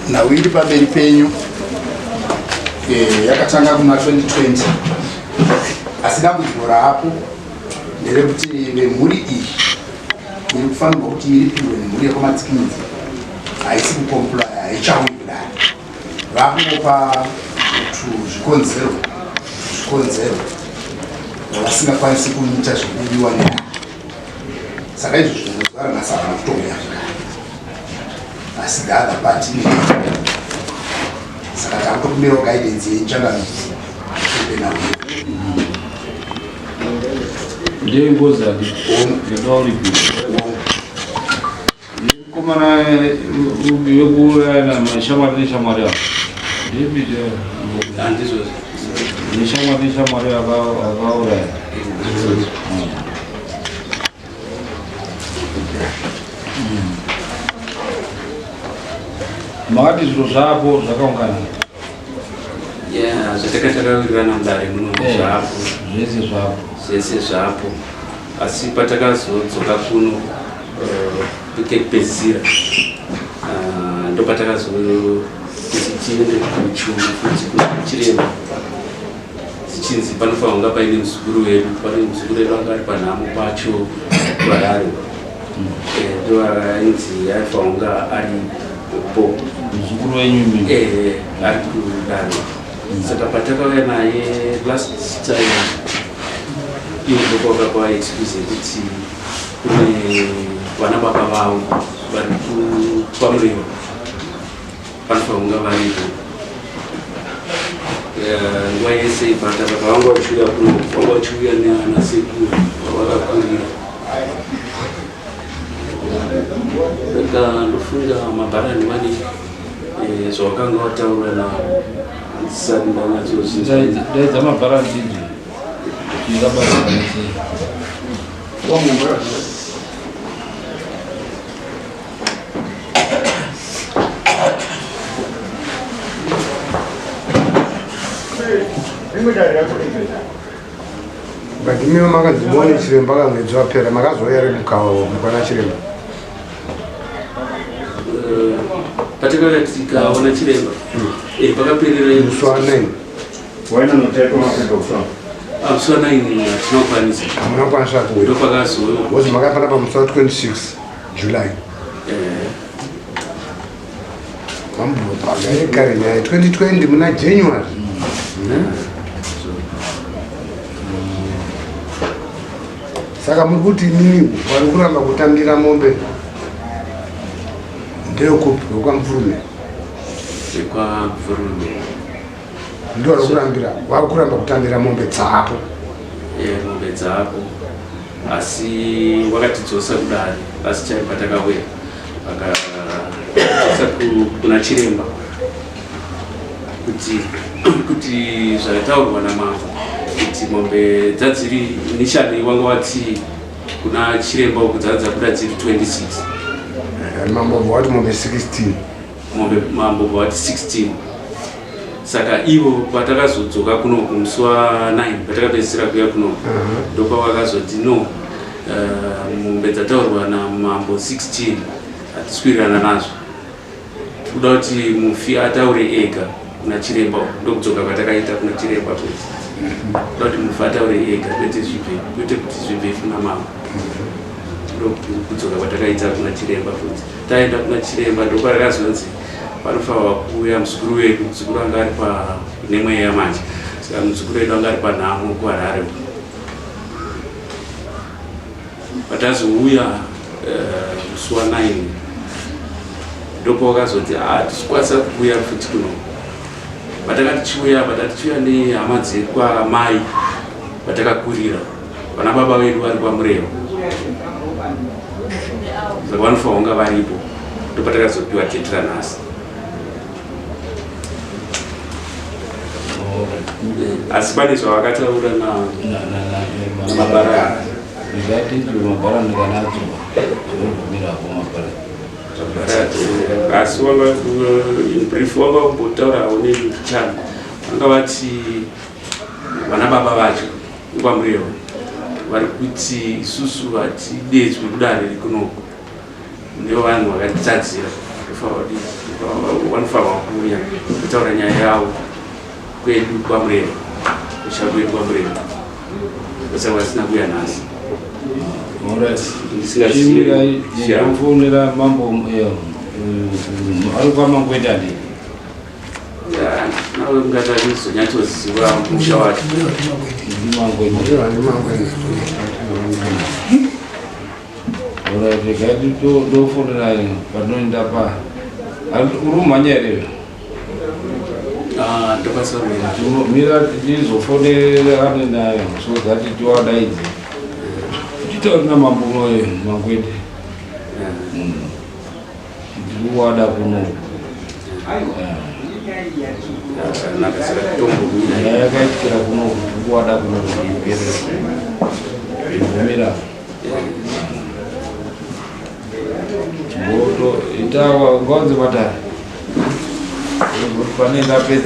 Nhau iri pamberi penyu eh, yakatanga kuma 2020 asi dambudziko raapo nderekuti vemhuri iyi iri kufanirwa kuti iripiwe nemhuri yekwaMatsikinidzi haisi kukomplaya, haichauyi kudare. Vakungopa zvikonzero zvikonzero zvavasingakwanisi kuita zvekudiwa nedare. Saka izvo zvinhu zuva ranhasi havana kutouya zvekare, asi the other part ine. Saka takutokumbirawo guidance yenyu changamire kupenhau. Ndengozi adi ndoda uripi mukomana wekuurayana mashamwari neshamwari yavo ndepi? Handizvozvo. Neshamwari neshamwari akauraya. Makati zviro zvako zvakaungana? Ya, zvatakatakawirirana mudare muno zvapo. Zvese zvapo? Zvese zvapo, asi patakazodzoka kuno kekupedzisira, ndopatakazoti tiende kuchuru futi kuna chiremba, zichinzi panofanira kunga paine muzukuru wedu, pane muzukuru wedu anga ari panhamo pacho kuHarare. Ndo ainzi aifanira kunga aripo. Muzukuru wenyu imi? Ari kudare. Saka patakauya naye last time, ivo ndokwakapa excuse yekuti kune vana baba vavo vari paMureva, panofanira kunga varipo. Nguva yese pataka pavanga vachiuya kuno, vanga vachiuya neana sekuru vavakakurira. Saka ndofunga mabharani vane zvavakanga vataura navo, handisati ndanyatsozvinzwa. Daidza mabharani ndinzwe tingabatsirana sei. But imiwo makanzi muone chiremba kamwedzi wapera, makazouya remukawa mukwana chiremba? Patakauya tikaona chiremba, pakaperera musi wa9. Wainonotaipa mapepa kuswa? Musi wa9 hatina kukwanisa. Hamuna kukwanisa kuuya? Ndopakazoyo. Wozi makapana pamusi wa26 July. Mambopaga yekare nyaya 2020 muna January. Saka muri kuti imimi vari kuramba kutambira mombe ndeyekupi? WekwaMupfurume? VekwaMupfurume. Ndo vari kurambira, vari kuramba kutambira mombe dzapo? Mombe dzapo, asi wakatidzosa kudare last time patakauya, vakadzosa kuna chiremba kuti zvakataurwa namambo kuti mombe dzadziri initially wanga wati kuna chiremba uku dzanga dzabuda dziri 26. Mambo wati mombe 16. Mombe mambo vati 16. Saka ivo patakazodzoka kunoku musi wa9, patakapedzisira kuya kunoku, ndopavakazoti no, mombe dzataurwa namambo 16 hatiswirirana nazvo, tikuda kuti mufi ataure ega kuna chiremba uku. Ndokudzoka kwatakaita kuna chiremba kwese, kuda kuti mufi ataure ega, kwete zvibve, kwete kuti zvibve kuna mambo. Ndokudzoka kwatakaita kuna chiremba futi. Taenda kuna chiremba, ndokwarakazonzi panofanirwa kuuya muzukuru wedu. Muzukuru anga ari pa nemweya manje, saka muzukuru wedu anga ari panhamo kuHarare uku. Patazouya musi wa9, ndopawakazoti hatisikwanisa kuuya futi kuno. Patakati chiuya, patati chiuya nehama dzekwamai patakakurira, vana baba vedu vari kwaMureva, saka vanofanira kunga varipo. Ndopatakazopiwa date ranhasi. Asi pane zvavakataura namabharani. Ndingatinzwe mabharani kana adzoka, tinobvumirapo mabharani. Asi wanga in brief wanga umbotaurawo nemichana, vanga vati vana baba vacho kwaMureva vari kuti isusu hatidedzwi kudare rikunoku. Ndivo vanhu vakatitadzira, vanofanirwa kuuya kutaura nyaya yavo kwedu kwaMurehwa, kusha kwedu kwaMurehwa, saka vasina kuuya nhasi. Ndisingazii ndinofonera mambo ari kwamangwenda ndi nawe ungatazonyatsoziva musha wacho. Ndimangwenda. Ndimangwenda. Alright, regai ndofonera patinoenda pa uri kumhanya here? Ah, ndokwanisa kumira. Mira tizofonerane nayo so that tiwadaidze titauri namambo Mangwende tiri kuwada kuno. Zvakanaka, saka tombomira. Nyaya yakaitikira kuno, tiri kuwada kuno kuti ipere. Timbomira chimboto itawa ngaunze matare kuti pane ndapedza.